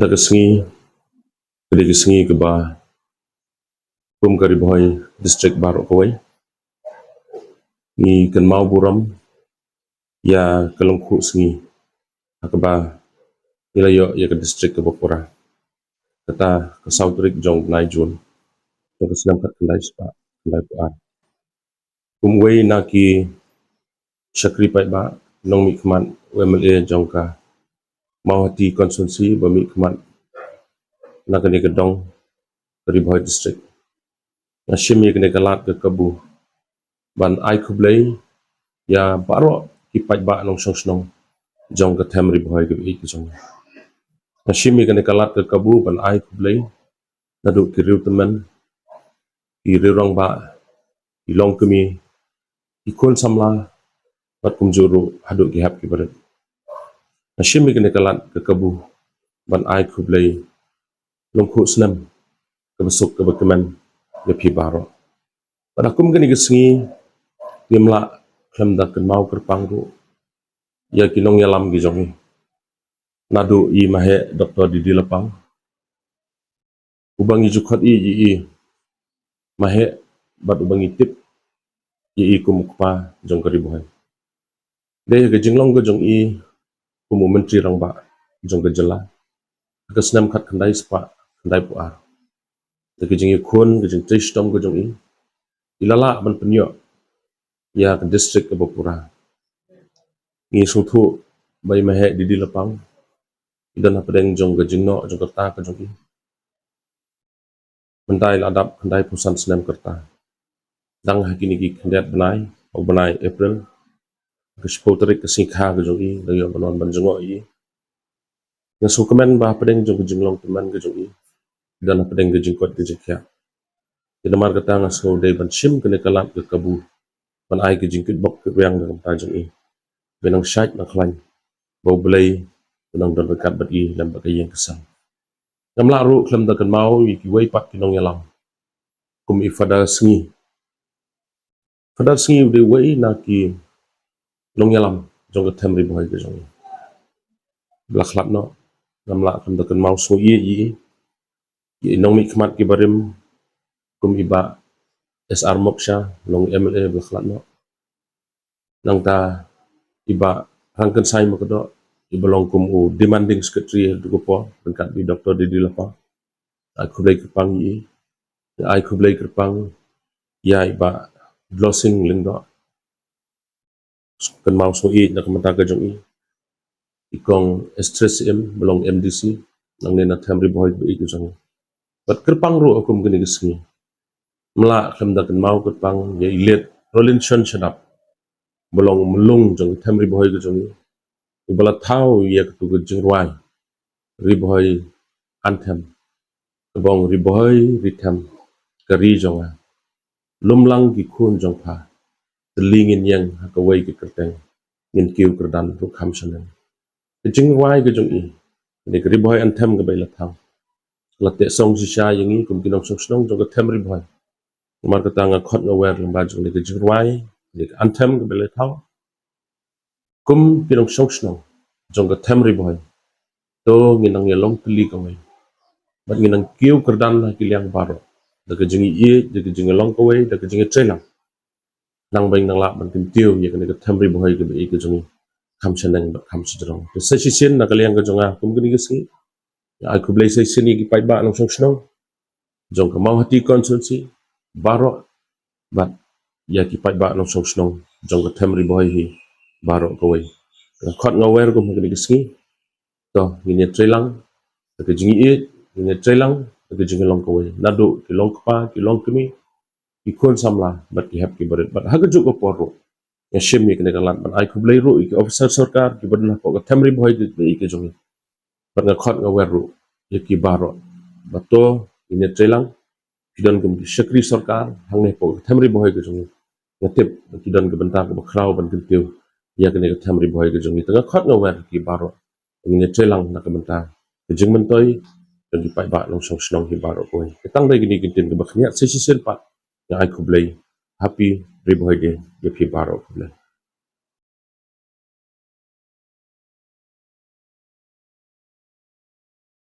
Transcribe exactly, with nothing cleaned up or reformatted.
Kata ka sngi, ka dei ka sngi kaba kum ka Ri Bhoi District baroh kawei ngi kynmaw burom ïa ka lyngkhuh sngi ha kaba ngi la ïoh ïa ka district kaba pura. Kata ka saw tarik jong u bnai Jun jong ka snem khatkhyndai spah khyndaiphew ar. Kum uwei na ki shakri paidbah, nongmihkhmat u M L A jong ka Mawhati constituency ba mihkhmat na kane ka dong ka Ri Bhoi District, nga shim ïa kane ka lad ka kabu ban ai khublei ïa baroh ki paidbah nongshong shnong jong ka them Ri Bhoi kaba ïeit ka jong ngi. Nga shim ïa kane ka lad ka kabu ban ai khublei naduh ki riewtymmen, ki riewrangbah, ki longkmie, ki khun samla, bad kumjuh ruh haduh ki hep ki barit. Nga shim ïa kane ka lad ka kabu ban ai khublei lyngkhuh snem kaba suk kaba kmen ïa phi baroh. Bad ha kum kane ka sngi ngim lah khlem da kynmaw kyrpang ruh ïa ki nongïalam ki jong ngi, naduh i Maheh Doctor D D Lapang, uba ngi ju khot ïa i Maheh bad uba ngi tip ïa i kum u kpa jong ka Ri Bhoi. Dei ha ka jinglong ka jong i kum u Myntri Rangbah jong ka jylla ha ka snem khatkhyndai spah khyndaiphew ar, da ka jingïakhun, ka jingtrei shitom ka jong i, i la lah ban pynïoh ïa ka district kaba pura. Ngi sngewthuh ba i Maheh D D Lapang i don hapdeng jong ka jingnoh jong ka rta ka jong i. Mynta i la dap khyndaiphew san snem ka rta. Dang ha kine ki khyndiat bnai, u bnai April, ka shiphew tarik ka sngi kha ka jong i, la ïoh ban wan ban jngoh ïa i. Nga sngewkmen ba hapdeng jong ka jinglong tymmen ka jong i, i don hapdeng ka jingkoit ka jingkhiah. Te namar kata nga sngew dei ban shim kane ka lad ka kabu ban ai ka jingkitbok kitrwiang na ka bynta jong i, ba nang shait nang khlaiñ, ba U Blei u nang don ryngkat bad i lem bad ka ïing ka sem. Ngam lah ruh khlem da kynmaw ïa kiwei pat ki nongïalam, kum i Father Sngi. Father Sngi u dei uwei na ki nongïalam jong ka them Ri Bhoi ka jong ngi. Ba la khlad noh, ngam lah khlem da kynmaw sngewieit ïa i, ïa i nongmihkhmat kiba rim, kum i Bah S R Moksha, long M L A ba la khlad noh. Nangta i Bah Rangkynsai Makdoh, iba long kum u demanding secretary ha kajuh ka por ryngkat bad i Doctor D D Lapang. Ai khublei kyrpang ïa i. Ai khublei kyrpang ïa i Bah Dlosing Lyngdoh, kynmaw sngewieit na ka bynta ka jong i. I Kong Esther Syiem, ba long M D C nangne na them Ri Bhoi kaba ïeit ka jong ngi. Bad kyrpang ruh ha kum kane ka sngi, ngam lah khlem da kynmaw kyrpang ïa i Late Rolinson Shadap, ba long u myllung jong ka them Ri Bhoi ka jong ngi, uba la thaw ïa katu ka jingrwai Ri Bhoi Anthem, kaba ong: Ri Bhoi Ri Them ka ri jong nga, lum lang ki khun jong pha, tylli ngin ïeng ha kawei ka kyrteng, ngin kiew kyrdan ruh kham shaneng. Ka jingrwai ka jong i, kane ka Ri Bhoi Anthem kaba i la thaw, la teh song shisha ïa ngi kum ki nongshong shnong jong ka them Ri Bhoi. Namar kata nga khot nga wer lyngba jong kane ka jingrwai, kane ka anthem kaba i la thaw, kum ki nongshong shnong jong ka them Ri Bhoi, to ngin nang ïalong tylli kawei, bad ngin nang kiew kyrdan ha ki liang baroh, da ka jingïeit, da ka jingïalong kawei, da ka jingïatreilang, nang ba ngin nang lah ban kyntiew ïa kane ka them Ri Bhoi kaba ïeit ka jong ngi kham shaneng bad kham shajrong. Te sa shisien na ka liang ka jong nga kum kane ka sngi, nga ai khublei sa shisien ïa ki paidbah nongshong shnong jong ka Mawhati constituency baroh, bad ïa ki paidbah nongshong shnong jong ka them Ri Bhoi hi baroh kawei. Nga khot nga wer kum ha kane ka sngi, to ngin ïatreilang da ka jingïeit, ngin ïatreilang da ka jingïalong kawei, naduh ki longkpa, ki longkmie, ki khun samla, bad ki hep ki barit. Bad ha kajuh ka por ruh, nga shim ïa kane ka lad ban ai khublei ruh ïa ki officer sorkar kiba don hapoh ka them Ri Bhoi kaba ïeit ka jong ngi. Bad nga khot nga wer ruh ïa ki baroh, ba to ngin ïatreilang, ki don kum ki shakri sorkar hangne hapoh ka them Ri Bhoi ka jong ngi. Nga tip ba ki don ka bynta kaba khraw ban kyntiew ïa kane ka them Ri Bhoi ka jong ngi. Te nga khot nga wer ïa ki baroh, ngin ïatreilang na ka bynta ka jingmyntoi jong ki paidbah nongshong shnong hi baroh kawei. Te tang dei kine ki ktien kiba khyndiat, sa shisien pat nga ai khublei, Happy Ri Bhoi Day ïa phi baroh, khublei.